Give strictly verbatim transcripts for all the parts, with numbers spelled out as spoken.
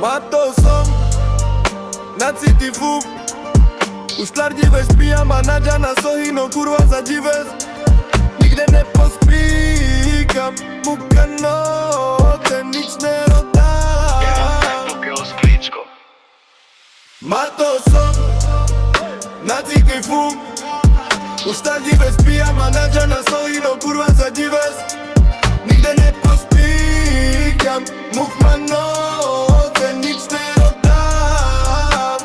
Ma to som, na citi fuk. Uštar dives pijam, a na džana so hino kurva za dives. Nigde ne pospikam, muk a note nič ne rodam. Ma to som, na citi fuk. Uštar dives pijam, a na džana so hino kurva za dives. Nigde ne pospikam, muk ma note nič ne rodam.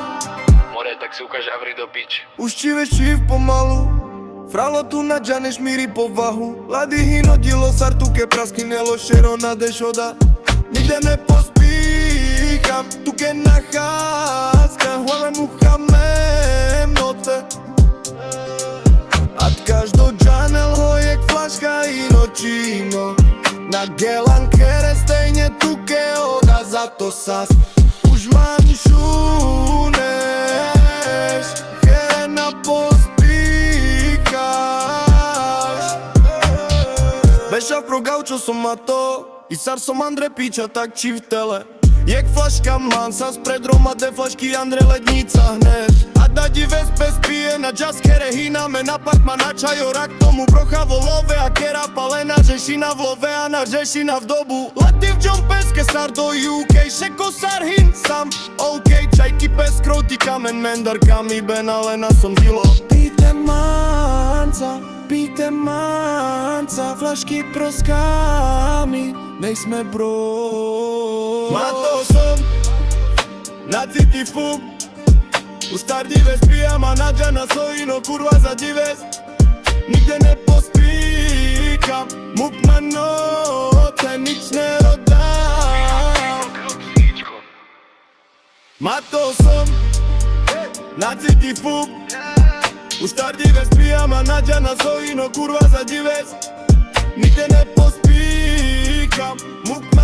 More tak si ukaž avri do pič. Uščive šiv pomalu. Fralo, tu na džaneš miri povahu. Ladi hino dilo sar tuke praskinelo šero na dešoda. Nigde ne pospikam, tuke na haska, hvale muk a me note. At každo džanel ho jekh flaška hino čino. Na gelan khere stejnje tuke oda, zato sas užman šuneš, khere na pospikaš. Bešav pro gaučo so ma to, i sar so ma andre piča tak čhivtele. Jekh flaška man sas pred Roma, de flaški andre lednjica hneš. A da dives pes pije, na džas khere hina me napak, ma na čhaj o rak tomu, broha volove a kera palena, žešinav love a na žešinav dobu. Lativ džon peske sar do U K, šeko sar hin sam OK, čhaj ki pes kroti kamen mendar kami, bena lena som dilo. Pite manca, pite manca, flaški proskami, nejsme bro. Ma to som, na citi fuk. Uštar dives pijam, a na džana so hino kurva za dives. Nigde ne pospikam, muk ma note nič ne rodam. Ma to som, na citi fuk. Uštar dives pijam, a na džana so hino kurva za dives. Nigde ne pospikam, muk